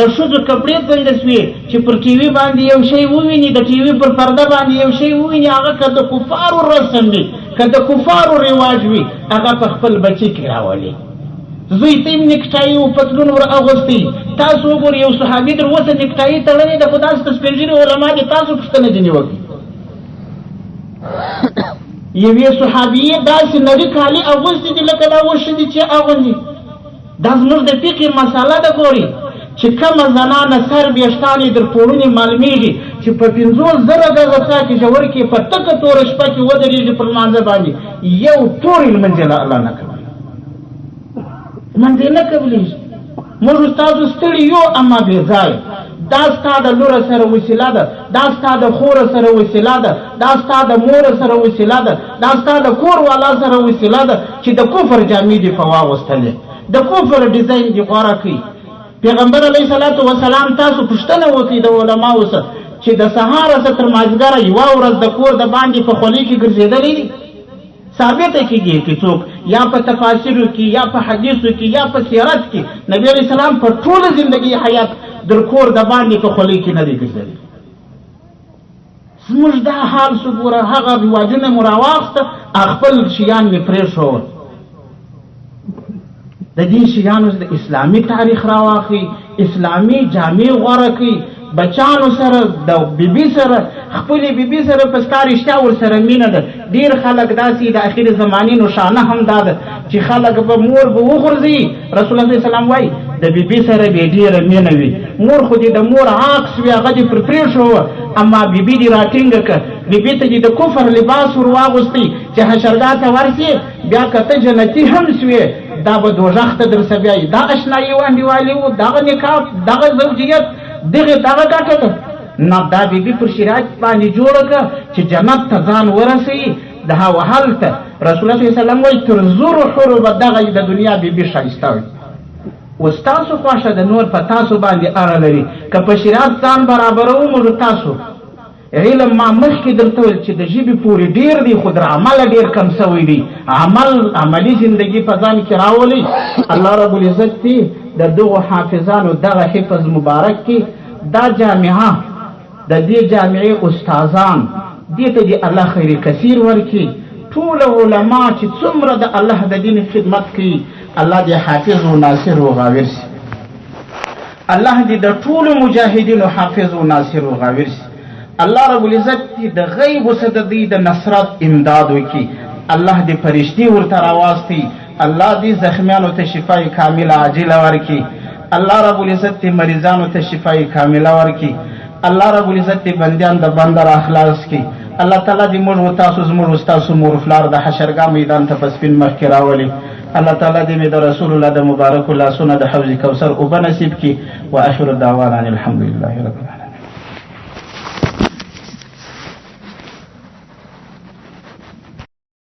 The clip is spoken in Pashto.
د ښځو کپړې څنګه سوې چې پر ټي وي باندې یو شی وویني، د ټي وي پر پرده باندې یو شی وویني، هغه که د کفارو رسم وي، که د کفارو رواج وي، هغه په خپل بچي کې راولي. زوی ته یې نکټایي او پتلون ور اغوستی. تاسو وګورئ، یو صحابي در اوسه نکټایي تړلې ده، خو داسې سپین ږیري علما دي تاسو پوښتنه ځینې وکړي. یوې صحابیې داسې نري کالي اغوستي دي لکه دا اوس ښځې چې اغوندي. دا زموږ د فقې مسله ده. ګورئ چې کومه زنانه سر ویښتان یې در پوړوني معلومیږي چې په 50,000 ګزه څاه کې ژور کې په تکه توره شپه کې ودرېږي پر لمانځه باندې، یو تورې لمونځ یې له الله نه قبلېږي، لمونځ یې نه قبلېږي. موږ ستاسو ستړي یو اما بې ځایه. دا ستا د لوره سره وسیله ده، دا ستا د خوره سره وسیله ده، دا ستا د مور سره وسیله ده، دا ستا د کور والا سره وسیله ده چې د کفر جامې دې په واغوستلې، د کفر ډیزاین دې غوره کړي. پیغمبر علیه الصلاة والسلام تاسو پوښتنه وکړئ د علماو څخه چې د سهاره څخه تر مازدیګره یوه ورځ د کور د باندې په خولۍ کې ګرځېدلی دی؟ ثابته کېږي چې څوک یا په تفاسیرو کې یا په حدیثو کې یا په سیرت کې نبی علیه السلام په ټوله زندګي حیات در کور د باندې په خولۍ کې نه دی ګرځېدلی. زموږ دا حال څه ګوره، هغه رواجونه مو راواخسته، خپل شیان مې پرېښوول. د دې شیانو د اسلامي تاریخ راواخلي، اسلامي جامې غوره کړي، بچانو سره د بیبي سره خپلې بیبي سره په ستا رښتیا ورسره مینه ده. ډېر خلک داسې د اخري زمانې نښانه هم دا ده چې خلک به مور به وغورځوي. رسول الله صلی الله علیه وسلم وایي د بیبي سره به ډېره مینه وي، مور خو دې د مور عکس وي، هغه دې پر پرېښووه، اما بیبي دې راټینګه کړه، بیبي ته دې د کفر لباس ور واغوستی چې حشرګاه ته ورسې، بیا که ته جنتي هم سوې دا به دوزخ ته درسه بیایي. دا اشنایي و انډیوالي و، دغه نکاح، دغه زوجیت، دغه دغه ګټه ده نه. دا بیبي پر شریعت باندې جوړه کړه چې جنت ته ځان ورسوي. د هلته رسول الله صلی الله علیه وسلم وایي تر زرو حورو به دغه د دنیا بیبي ښایسته وي. اوس تاسو خوښه ده، نور په تاسو باندې اړه لري. که په شریعت ځان برابروو موږ تاسو علم ما مخکې درته ویل چې د ژبې پورې ډېر دی، خو در عمله ډېر کم سوی دی. عمل، عملي زندگی په ځان کې راولئ. الله رب العزت دې د دغو حافظانو دغه حفظ مبارک کې دا جامعه، د دې جامعې استادان دې ته دې الله خیر کثیر ورکړي. ټول علما چې څومره د الله د دین خدمت کوي، الله دې حافظ و ناصر و غاور شي. الله دې د ټولو مجاهدینو حافظ و ناصر و غاور شي. الله رب العزت دې د غیب څخه د دوی د نصرت امداد وکړي. الله دې فرشتې ورته راواستي. الله دې زخمیانو ته شفای کامله عاجله ورکړي. الله رب العزت دې مریضانو ته شفای کامله ورکړي. الله رب العزت دې بندیان د بنده را خلاص کړي. الله تعالی دې موږ و تاسو، زموږ و ستاسو مور پلار د حشرګاه میدان ته په سپین مخ کې راولي. الله تعالی دې مې د رسول الله د مبارکو لاسونه د حوض کوثر اوبه نصیب کړي. واخر دعوانا ان الحمد لله رب العالمین.